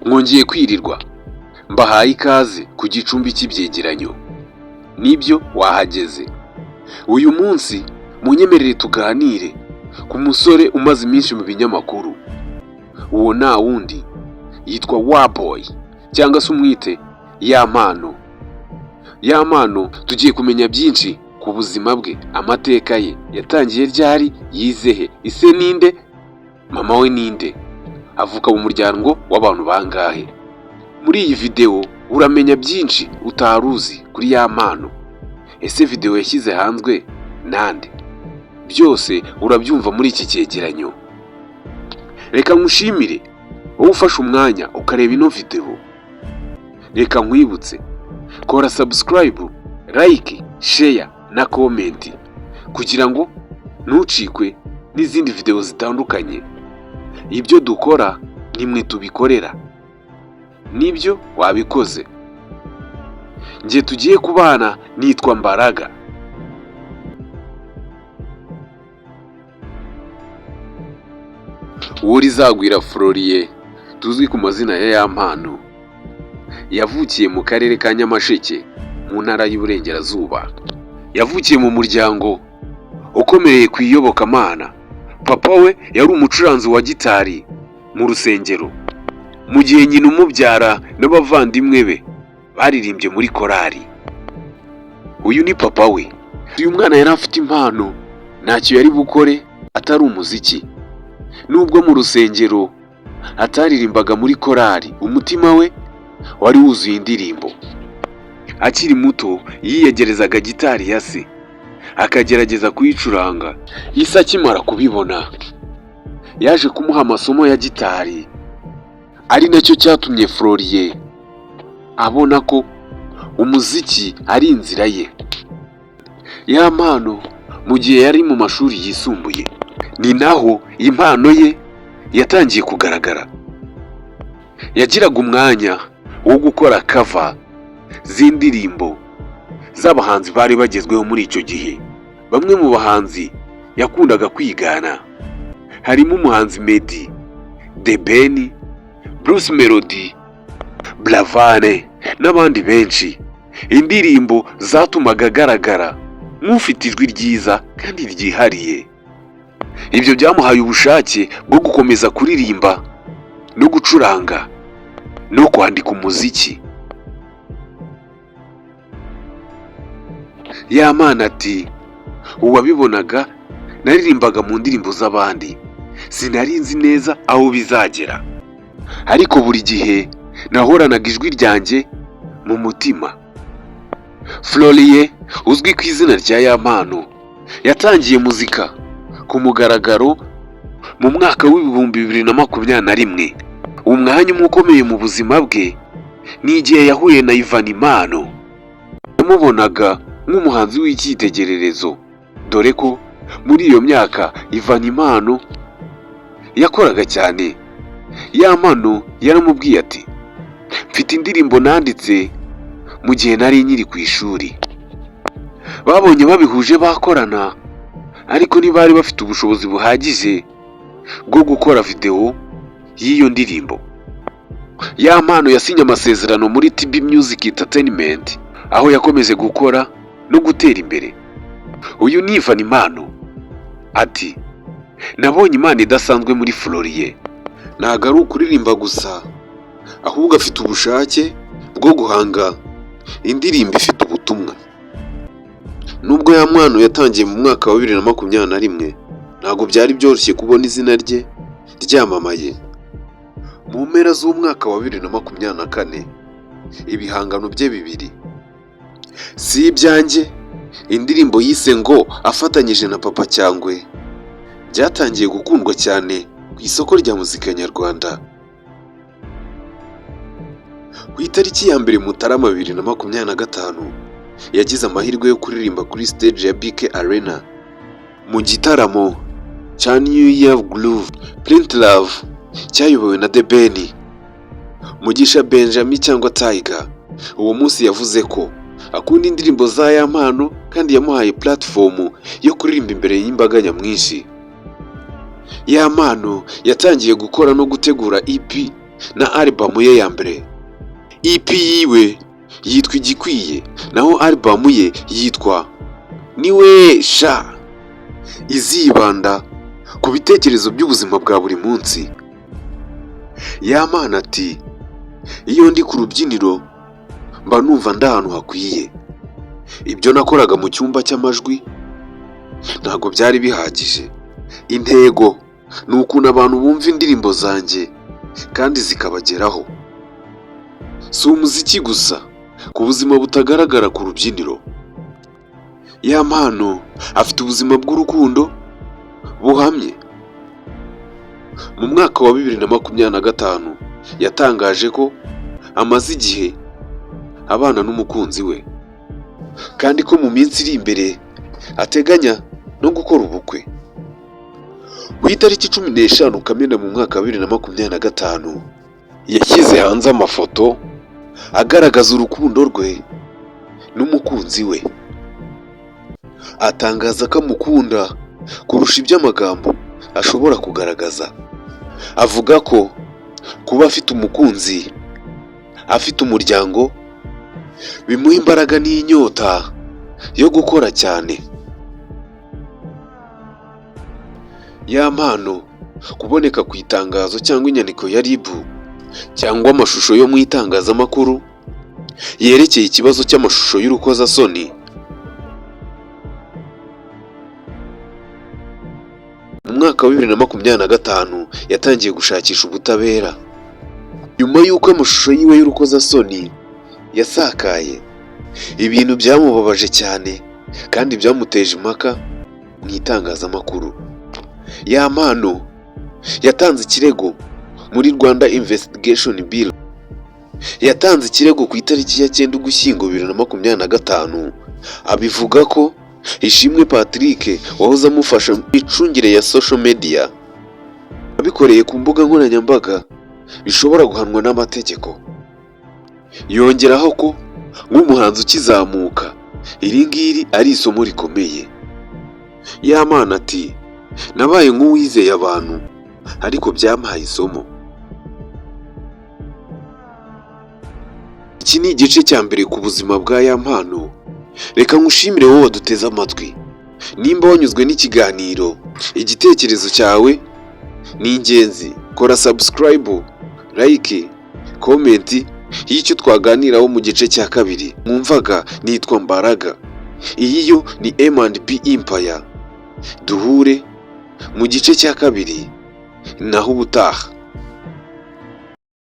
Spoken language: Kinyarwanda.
Mwongeye kwirirwa, mbahaye ikaze ku gicumbi cy'ibyegeranyo. Nibyo, wahageze. Uyu munsi munyemerere tuganire ku musore umaze iminsi mu binyamakuru. Uwo nta wundi, yitwa Waboy cyangwa se umwite Yampano. Yampano, tugiye kumenya byinshi ku buzima bwe, amateka ye, yatangiye ryari, yize he, ise ninde, mama we ninde, avuka mu muryango w'abantu bangahe? Muri iyi videwo uramenya byinshi utari uzi kuri Yampano. Ese videwo yashyize hanze nande? Byose urabyumva muri iki cyegeranyo. Reka nkushimire wowe ufashe umwanya ukareba ino videwo. Reka nkwibutse, kora subscribe, like, share na comment kugira ngo ntucikwe n'izindi videwo zitandukanye. Ibyo dukora nimwe tubikorera, nibyo wabikoze. Njye tugiye kubana nitwa Mbaraga. Uworizagwira Floriye, tuzwi ku mazina ya Yampano, yavukiye mu karere ka Nyamasheke mu ntara y'Iburengerazuba. Yavukiye mu muryango ukomereye ku iyobokamana. Papa we yari umucuranzi wa gitari mu rusengero, mu gihe nyina umubyara n'abavandimwe be baririmbye muri korali. Uyu ni papa we. Uyu mwana yari afite impano, ntacyo yari bukore atari umuziki. Nubwo mu rusengero ataririmbaga muri korali, umutima we wari wuzuye indirimbo. Akiri muto yiyegerezaga gitari ya se akagerageza kuyicuranga. Ise akimara kubibona yaje kumuha amasomo ya gitari, ari nacyo cyatumye Floriye abona ko umuziki ari inzira ye. Yampano mu gihe yari mu mashuri yisumbuye ni naho impano ye yatangiye kugaragara. Yagiraga umwanya wo gukora cover z'indirimbo z'abahanzi bari bagezweho muri icyo gihe. Bamwe mu bahanzi yakundaga kwigana harimo umuhanzi Meddy, The Ben, Bruce Melody, Buravan n'abandi benshi. Indirimbo zatumaga agaragara nk'ufite ijwi ryiza kandi ryihariye. Ibyo byamuhaye ubushake bwo gukomeza kuririmba no gucuranga no kwandika umuziki. Yampano ati: "Uwabibonaga naririmbaga mu ndirimbo z'abandi, sinari nzi neza aho bizagera, ariko buri gihe nahoranaga ijwi ryanjye mu mutima." Floriye uzwi ku izina rya Yampano yatangiye muzika ku mugaragaro mu mwaka w'2021. Umwanya umwe ukomeye mu buzima bwe ni igihe yahuye na Yvanny Impano. Yamubonaga nk'umuhanzi w'icyitegererezo, dore ko muri iyo myaka Yvanny Impano yakoraga cyane. Yampano yaramubwiye ati: "Mfite indirimbo nanditse mu gihe nari nkiri ku ishuri." Babonye babihuje bakorana, ariko ntibari bafite ubushobozi buhagije bwo gukora videwo y'iyo ndirimbo. Yampano yasinye amasezerano muri TB Music Entertainment, aho yakomeje gukora no gutera imbere. Uyu ni Yvanny Impano ati: "Nabonye impano idasanzwe muri Floriye. Ntabwo ari ukuririmba gusa, ahubwo afite ubushake bwo guhanga indirimbo ifite ubutumwa." Nubwo Yampano yatangiye mu mwaka wa 2021, ntabwo byari byoroshye kubona izina rye ryamamaye. Mu mpera z'umwaka wa 2024, ibihangano bye bibiri, Si Ibyanjye, indirimbo yise ngo afatanyije na Papa Cyangwe, byatangiye gukundwa cyane ku isoko rya muzika nyarwanda. Ku itariki ya 1 Mutarama 2025, yagize amahirwe yo kuririmba kuri stage ya BK Arena mu gitaramo cya New Year Groove Plenty Love cyayobowe na The Ben. Mugisha Benjamin cyangwa Tiger uwo munsi yavuze ko akunda indirimbo za Yampano kandi yamuhaye platform yo kuririmba imbere y'imbaga nyamwinshi. Yampano yatangiye gukora no gutegura EP. na album ye ya mbere. EP yiwe yitwa Igikwiye, naho album ye yitwa Niwe Sha, izibanda ku bitekerezo by'ubuzima bwa buri munsi. Yampano ati: "Iyo ndi ku rubyiniro mba numva ndi ahantu hakwiye. Ibyo nakoraga mu cyumba cy'amajwi ntabwo byari bihagije. Intego ni ukuntu abantu bumva indirimbo zanjye kandi zikabageraho. Si umuziki gusa, ku buzima butagaragara ku rubyiniro." Yampano afite ubuzima bw'urukundo buhamye. Mu mwaka wa 2025 yatangaje ko amaze igihe abana n'umukunzi we, kandi ko mu minsi iri imbere ateganya no gukora ubukwe. Ku itariki 15 Kamena mu mwaka wa 2025 yashyize hanze amafoto agaragaza urukundo rwe n'umukunzi we, atangaza ko amukunda kurusha ibyo amagambo ashobora kugaragaza. Avuga ko kuba afite umukunzi, afite umuryango, bimuha imbaraga n'inyota yo gukora cyane. Yampano kuboneka ku itangazo cyangwa inyandiko ya RIB cyangwa amashusho yo mu itangazamakuru yerekeye ikibazo cy'amashusho y'urukozasoni. Mu mwaka wa 2025 yatangiye gushakisha ubutabera nyuma y'uko amashusho yiwe y'urukozasoni yasakaye, ibintu byamubabaje cyane kandi byamuteje impaka mu itangazamakuru. Yampano yatanze ikirego muri Rwanda Investigation Bureau. Yatanze ikirego ku itariki ya 9 Ugushyingo 2025, abivuga ko Ishimwe Patrick wahoze amufasha mu micungire ya social media abikoreye ku mbuga nkoranyambaga bishobora guhanwa n'amategeko. Yongeraho ko nk'umuhanzi ukizamuka iri ngiri ari isomo rikomeye. Yampano ati: "Nabaye nk'uwizeye abantu, ariko byampaye isomo." Iki ni igice cya mbere ku buzima bwa Yampano. Reka nkushimire wowe waduteze amatwi. Nimba wanyuzwe n'ikiganiro, igitekerezo cyawe ni ingenzi. Kora subscribe, like, comment y'icyo twaganiraho mu gice cya kabiri. Mwumvaga nitwa Mbaraga. Iyi yo ni M&B Empire. Duhure mu gice cya kabiri, naho ubutaha.